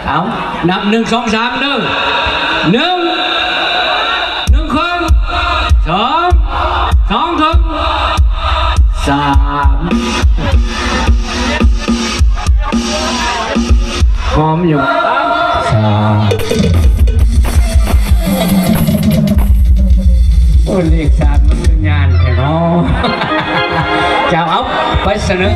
ເອົາ ນັບ ໜຶ່ງ ສອງ ສາມ ເດີ ໜຶ່ງ ໜຶ່ງ ເຄິ່ງ ສອງ ສອງ ເຄິ່ງ ສາມ ຫອມຢູ່ ສາມ ໂອ້ ເລກສາມມັນຍານແທ້ເນາະ ເຈົ້າ ເອົາ ໄປສະເໜີ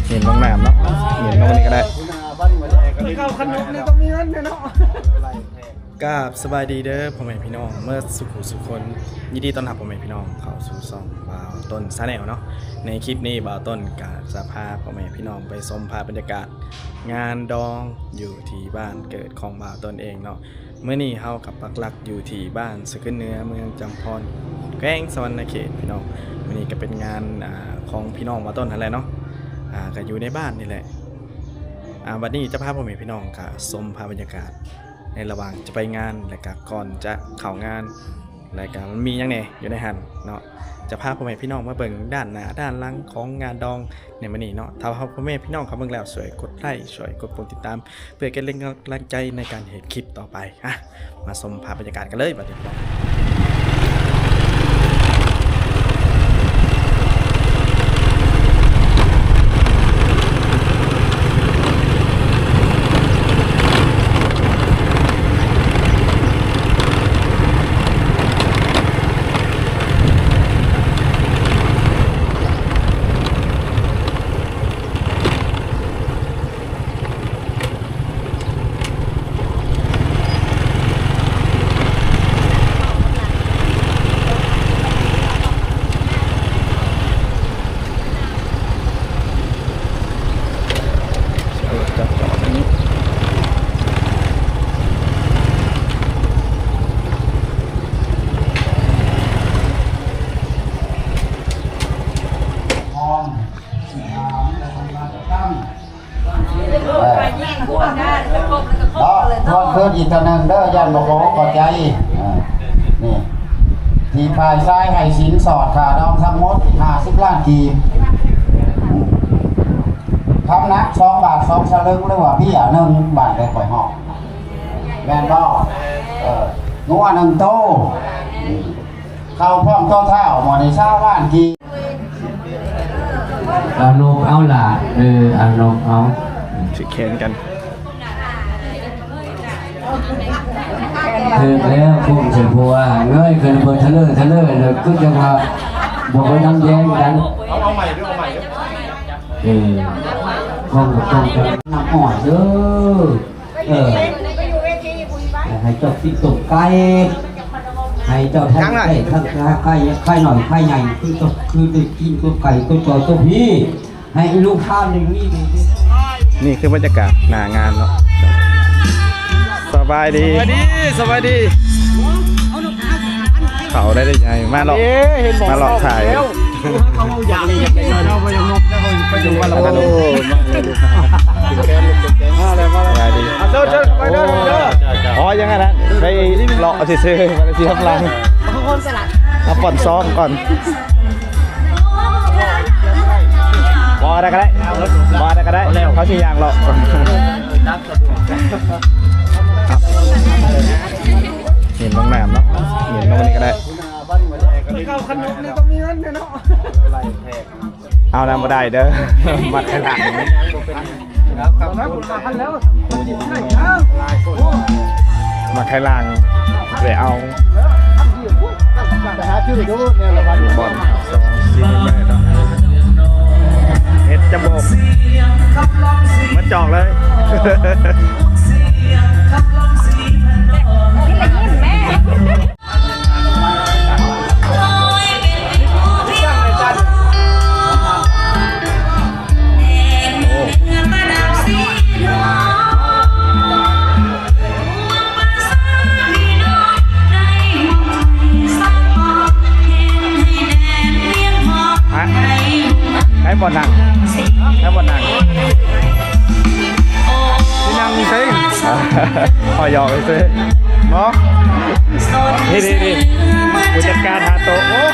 ເຫັນລົງນ້ຳເນາະ ເຫັນລົງນີ້ກໍໄດ້ ເຂົ້າຂະໜົມນີ້ຕ້ອງມີເງິນແນ່ເນາະ. ກາບສະບາຍດີເດີພໍ່ແມ່ພີ່ນ້ອງເໝິດສູ່ຜູ້ສູ່ຄົນ ຍິນດີຕ້ອນຮັບພໍ່ແມ່ພີ່ນ້ອງເຂົ້າສູ່ຊ່ອງບ່າວຕົ້ນ Channel ເນາະ. ໃນຄລິບນີ້ບ່າວຕົ້ນກະຈະພາພໍ່ແມ່ພີ່ນ້ອງໄປຊົມພາບບັນຍາກາດງານດອງຢູ່ທີ່ບ້ານເກີດຂອງບ່າວຕົ້ນເອງເນາະ. ມື້ນີ້ເຮົາກໍປັກຫຼັກຢູ່ທີ່ບ້ານສະຂຶ້ນເໜືອ ເມືອງຈຳພອນ ແຂວງສະຫວັນນະເຂດພີ່ນ້ອງ. ມື້ນີ້ກໍເປັນງານ ອ່າ ຂອງພີ່ນ້ອງບ່າວຕົ້ນຫັ້ນແຫຼະເນາະ ອ່າ ກໍຢູ່ໃນບ້ານນີ້ແຫຼະ. ອ່າ ບັດນີ້ຈະພາພໍ່ແມ່ພີ່ນ້ອງກະຊົມພາບບັນຍາກາດ ໃນລະຫວ່າງຈະໄປງານ ແລະກະກ່ອນຈະເຂົ້າງານ ແລະກະມັນມີຫຍັງແດ່ຢູ່ໃນຫັ້ນເນາະ. ຈະພາພໍ່ແມ່ພີ່ນ້ອງມາເບິ່ງດ້ານໜ້າດ້ານຫຼັງຂອງງານດອງໃນມື້ນີ້ເນາະ. ຖ້າວ່າພໍ່ແມ່ພີ່ນ້ອງເຂົາເບິ່ງແລ້ວ ຊ່ວຍກົດໄລ ຊ່ວຍກົດປຸ່ມຕິດຕາມ ເພື່ອເປັນແຮງກຳລັງໃຈໃນການເຮັດຄລິບຕໍ່ໄປ. ອ່ະ ມາຊົມພາບບັນຍາກາດກັນເລີຍບັດນີ້. ເນາະ ທວນຄືນອີກເທື່ອໜຶ່ງເດີ ຢ້ານບໍ່ເຂົ້າອົກເຂົ້າໃຈ. ເອີ ນີ້ ທີ່ຝ່າຍຊາຍໃຫ້ສິນສອດຄ່າດອງທັງໝົດຫ້າສິບລ້ານກີບ ຄຳໜັກສອງບາດສອງສະເລິງ ຫຼືວ່າເບ້ຍໜຶ່ງບາດ ໄດ້ຂ້ອຍຮອດ ແມ່ນບໍ່? ເອີ ງົວໜຶ່ງໂຕ ເຂົ້າພ້ອມໂຕທ້າວໝໍ້ນີ້ຊາວລ້ານກີບ. ເອົານົບເອົາຫຼ້າ ເອີ ເອົານົບເອົາ ຊິແຂ່ງກັນ ຖືກແລ້ວ ກຸ້ມໃສ່ຜົວ ເງີຍຂຶ້ນເບິ່ງທະເລີທະເລີ ຄືຈັ່ງວ່າບໍ່ໄດ້ນຳແຍ່ງກັນ ເອີ ຄວາມບໍ່ຕ້ອງກັນ ນ້ຳອ້ອຍເດີ. ເອີ ໃຫ້ເຈົ້າກິນຕົ້ມໄກ່ ໃຫ້ເຈົ້າທັງໄກ່ທັງໄຂ່ ໄຂ່ນ້ອຍໄຂ່ໃຫຍ່ ຄືຕ້ອງ ຄືໄດ້ກິນຕົ້ມໄກ່ຕົ້ມຈອຍຕົ້ມພີ ໃຫ້ລູກຄ້າໄດ້ມີ. ນີ້ຄືບັນຍາກາດໜ້າງານເນາະ. ສະບາຍດີ ສະບາຍດີ ສະບາຍດີ. ເຂົາໄດ້ໄດ້ໃຫຍ່ ມາເລາະ ເອີ ເຫັນບໍ່ ມາເລາະຖ່າຍ ເຂົາຢາກ ເຂົາຢາກໄປຢູ່ບ້ານລະ ໂອ້ ມາເລີຍ ມາເລີຍ ສະບາຍດີ ອ່ະ ເຊີນ ເຊີນ ເຂົ້າໄປເດີ ໂອ້ ເດີ ອໍ ຍັງອັນນັ້ນ ໄປເລາະຊື່ໆ ໄປເລາະທີ່ທຳລາຍ ເອົາປ່ອນຊອງກ່ອນ ບໍ່ໄດ້ກໍໄດ້ ບໍ່ໄດ້ກໍໄດ້ ເຂົາຊິຍ່າງເລາະ ເຫັນລົງນ້ຳເນາະ ເຫັນລົງນີ້ກໍໄດ້ ເຂົ້າຂະໜົມນີ້ຕ້ອງມີເງິນແນ່ເນາະ. ເອົານຳບໍ່ໄດ້ເດີ ມັດໄຂ່ຫຼັງ ມັດໄຂ່ຫຼັງ ໄດ້ເອົາ ໄປຫາຊື້ດູແນວລະວັນ ບ່ອນສອງສີ່ມື້ເນາະ ເຮັດຈະບອກ ມັນຈອກເລີຍ. ພໍຢອກຊື່ເນາະ. ນີ້ໆໆ ຜູ້ຈັດການຫາໂຕະ ໂອ້ຍ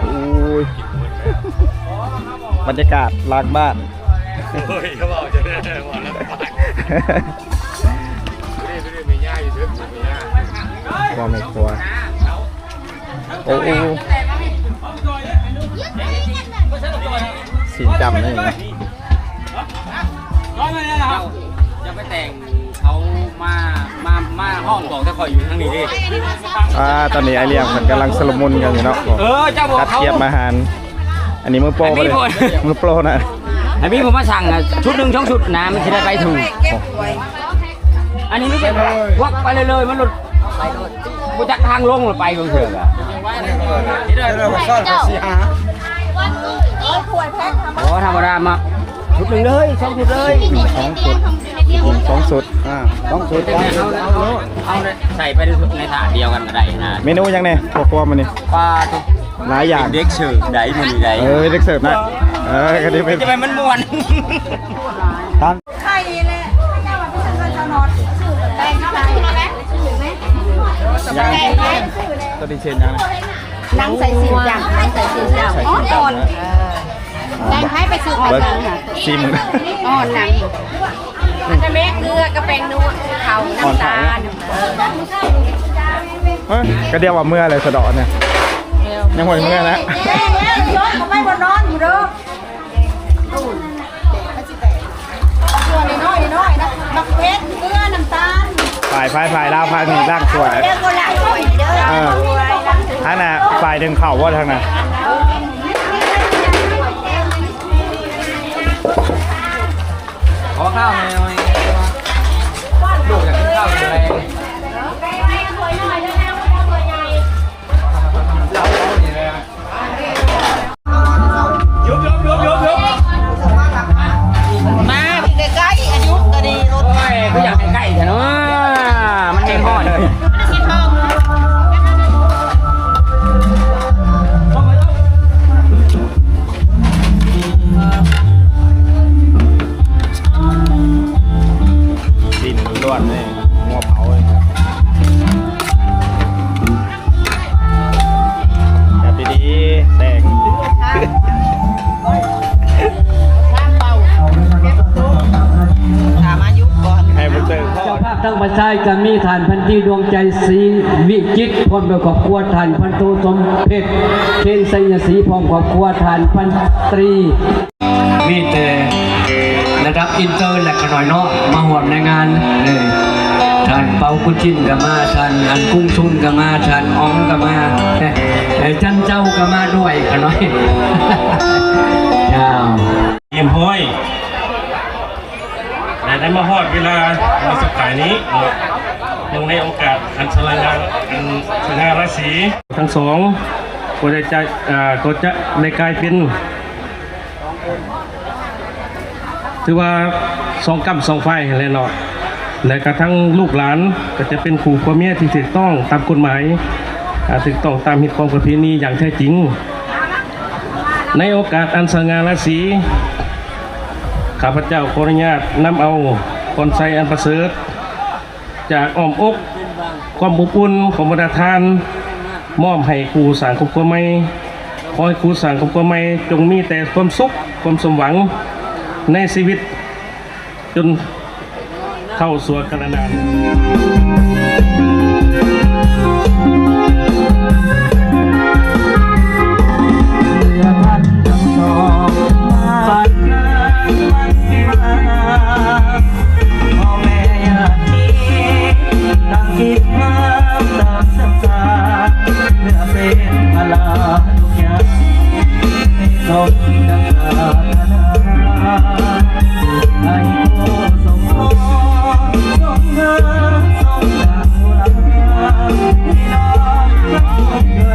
ໂອ້ຍ ບັນຍາກາດຫຼັງບ້ານ ໂອ້ຍ ເຂົາເວົ້າຈັ່ງໃດ ເວົ້າແລ້ວປາກ ບໍ່ແມ່ນຄົວ ໂອ້ ໂອ້ ຊີ້ນຈ້ຳນີ້ນະ ຈະໄປແຕ່ງເຂົາມາ ມາ ມາຮ້ອງບອກແຕ່ຂ້ອຍຢູ່ທາງນີ້ເດ້. ອ່າ ຕອນນີ້ອ້າຍລ້ຽງເພິ່ນກຳລັງຊຸລະມຸນກັນຢູ່ເນາະ ເອີ ຈັດກຽມອາຫານ. ອັນນີ້ມືໂປຣ ອັນນີ້ ເລີຍ ມືໂປຣນະ ອັນນີ້ຜົມມາສັ່ງອະ ຊຸດໜຶ່ງສອງຊຸດນະ ມັນຊິໄດ້ໄປຖືກ. ອັນນີ້ມີແຕ່ພວກໄປເລີຍໆ ມັນລົດ ບໍ່ຈັກທາງລົງ ໄປເບິ່ງເທື່ອກະ ໂອ້ ທຳມະດາມາ ຊຸດໜຶ່ງເລີຍ ສອງຊຸດເລີຍ ສອງຊຸດ ສອງຊຸດ ອ່າ ສອງຊຸດ ເອົາ ເອົາໃສ່ໄປໃນຖາດດຽວກັນກະໄດ້ນະ. ເມນູຫຍັງແດ່ ຄອບຄົວມື້ນີ້? ປາ ຫຼາຍຢ່າງ ເດັກເສີບໄດ້ມື້ນີ້ໄດ້ ເອີ ເດັກເສີບນະ ເອີ ກະດີ ຈະໄປມັນມ່ວນ ໄຂ່ແຫຼະ ເຈົ້າວ່າເປັນເຈົ້ານອດ ຊື້ແປ້ງເທົ່າໃດ ຊື້ໄໝ ໂຕນີ້ເຊັ່ນຫຍັງນະ? ໜັງໃສ່ຊີ້ນຈ້ຳ ໜັງໃສ່ຊີ້ນຈ້ຳ ອ່ອນໆ ເອີ ແຕ່ງໃຫ້ໄປຊື້ ອ່ອນ ຊີ້ນ ອ່ອນໜັງ ມັນຈະແມ່ເກືອກັບແປ້ງນົວ ເຂົ້າ ນ້ຳຕານ ເອີ ກະດຽວວ່າເມືອແລ້ວສະເດາະນີ້ ຍັງບໍ່ເມືອນະ ແຈ້ງແລ້ວ ໄປບໍ່ນອນຢູ່ເດີ. ຖ້ວຍນ້ອຍໆ ນ້ອຍໆ ນະ ບັກເຜັດ ເກືອ ນ້ຳຕານ ຝ່າຍ ຝ່າຍ ຝ່າຍລາວ ຝ່າຍນີ້ລ້າງຖ້ວຍ ເດີ ບໍ່ລ້າງຖ້ວຍເດີ ເອີ ທາງໜ້າ ຝ່າຍໜຶ່ງເຂົ້າບໍ່ທາງໜ້າ ຂໍຂ້າວໜ່ອຍ ລູກຢາກກິນຂ້າວ ມາໃກ້ໆ ອາຍຸກະດີລົດ ໂອ້ຍ ຄືຢາກໃກ້ໆແທ້ເນາະ ມັນແຮງຮ້ອນ ຊີ້ນລ້ວນເລີຍ ງົວເຜົາເລີຍ ຈັບດີໆ ແຕກ ໃຫ້ມັນເຕີບກ່ອນ ເຈົ້າພາບທາງຝ່າຍຊາຍກະມີທ່ານພັນຕີ ດວງໃຈ ສີວິຈິດ ພ້ອມດ້ວຍຄອບຄົວ, ທ່ານພັນໂທ ສົມເພັດ ເຄນ ໄຊຍະສີ ພ້ອມຄອບຄົວ, ທ່ານພັນຕີ ມີແຕ່ລະດັບອິນເຕີແຫຼະຂະນ້ອຍເນາະ ມາຮ່ວມໃນງານ ເອີ ທ່ານເປົາກຸຈິນກະມາ ທ່ານອັນກຸງຊຸນກະມາ ທ່ານອອງກະມາ ເອີ ຈັນເຈົ້າກະມາດ້ວຍຂະນ້ອຍ ເຈົ້າ ຮຽບຮ້ອຍ ແລະ ໄດ້ມາຮອດເວລາມື້ສຸດທ້າຍນີ້ເນາະ ເນື່ອງໃນໂອກາດອັນສະຫງ່າ ອັນສະຫງ່າລາສີ ທັງສອງກໍໄດ້ຈະ ເອີ ກໍຈະໄດ້ກາຍເປັນ ຖືວ່າສອງກ້ຳສອງຝ່າຍຫັ້ນແຫຼະເນາະ ແລະກະທັງລູກຫຼານກະຈະເປັນຄູ່ຜົວເມຍທີ່ຖືກຕ້ອງຕາມກົດໝາຍ ອາ ຖືກຕ້ອງຕາມຮີດຄອງປະເພນີຢ່າງແທ້ຈິງ. ໃນໂອກາດອັນສະຫງ່າລາສີ ຂ້າພະເຈົ້າຂໍອະນຸຍາດນຳເອົາພອນໄຊອັນປະເສີດ ຈາກອ້ອມອົກຄວາມອົບອຸ່ນຂອງບັນດາທ່ານ ມອບໃຫ້ຄູ່ສ້າງຄອບຄົວໃໝ່. ຂໍໃຫ້ຄູ່ສ້າງຄອບຄົວໃໝ່ຈົ່ງມີແຕ່ຄວາມສຸກ, ຄວາມສົມຫວັງໃນຊີວິດ ຈົນເທົ່າຊົ່ວກາລະນານ. ເມື່ອທ່ານທັງສອງມາບ້ານເກີດວັນວິວາ ພໍ່ແມ່ຍາດມີ ຕ່າງຄິດຫາຕ່າງສັກສາ ເພື່ອເປັນພາລະທຸກຢ່າງ ໃຫ້ສົມດັ່ງປາດຖະໜາ ໃຫ້ຄູ່ສົມປອງ ສົມຫາສົມດັ່ງອຸລາ ພີ່ນ້ອງທັງ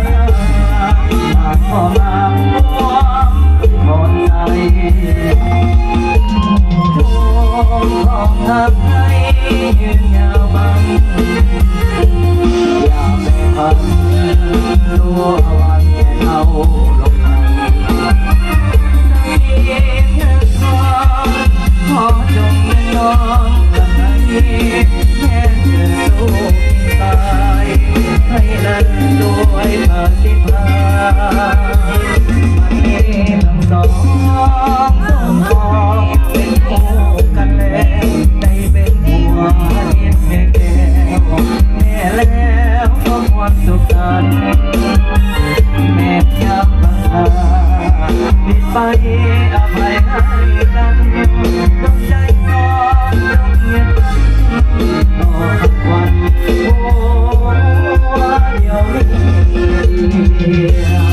ແມ່ນຍາມບັງເອີນ ໄປອະໄພໃຫ້ກັນ ດວງໃຈສອງດວງເຫຍດກັນ ນອກຄຳຂວັນຫົວດຽວນີ້.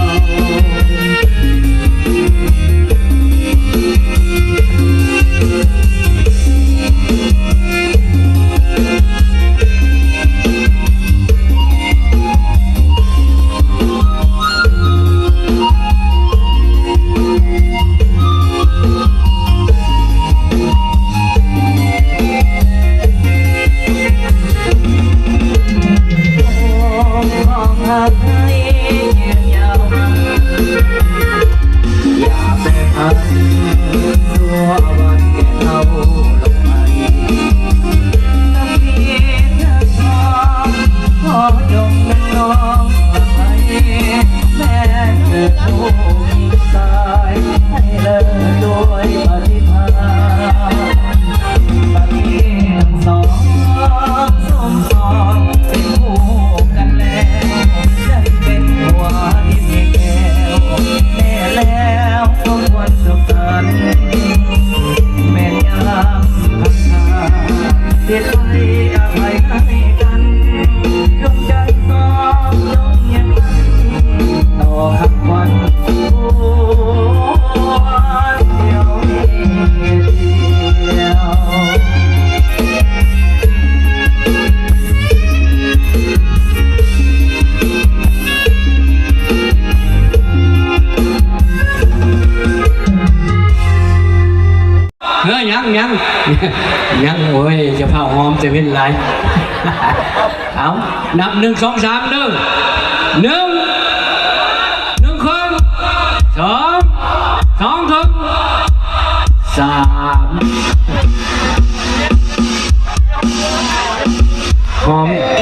ເອີ ຍັງ ຍັງ ຍັງ ໂອ້ຍ ຢ່າຟ້າວຫອມ ແຕ່ເວັນຫຼາຍ. ເອົາ ນັບ ໜຶ່ງ ສອງ ສາມ ເດີ ໜຶ່ງ ໜຶ່ງ ເຄິ່ງ ສອງ ສອງ ເຄິ່ງ ສາມ ຫອມ.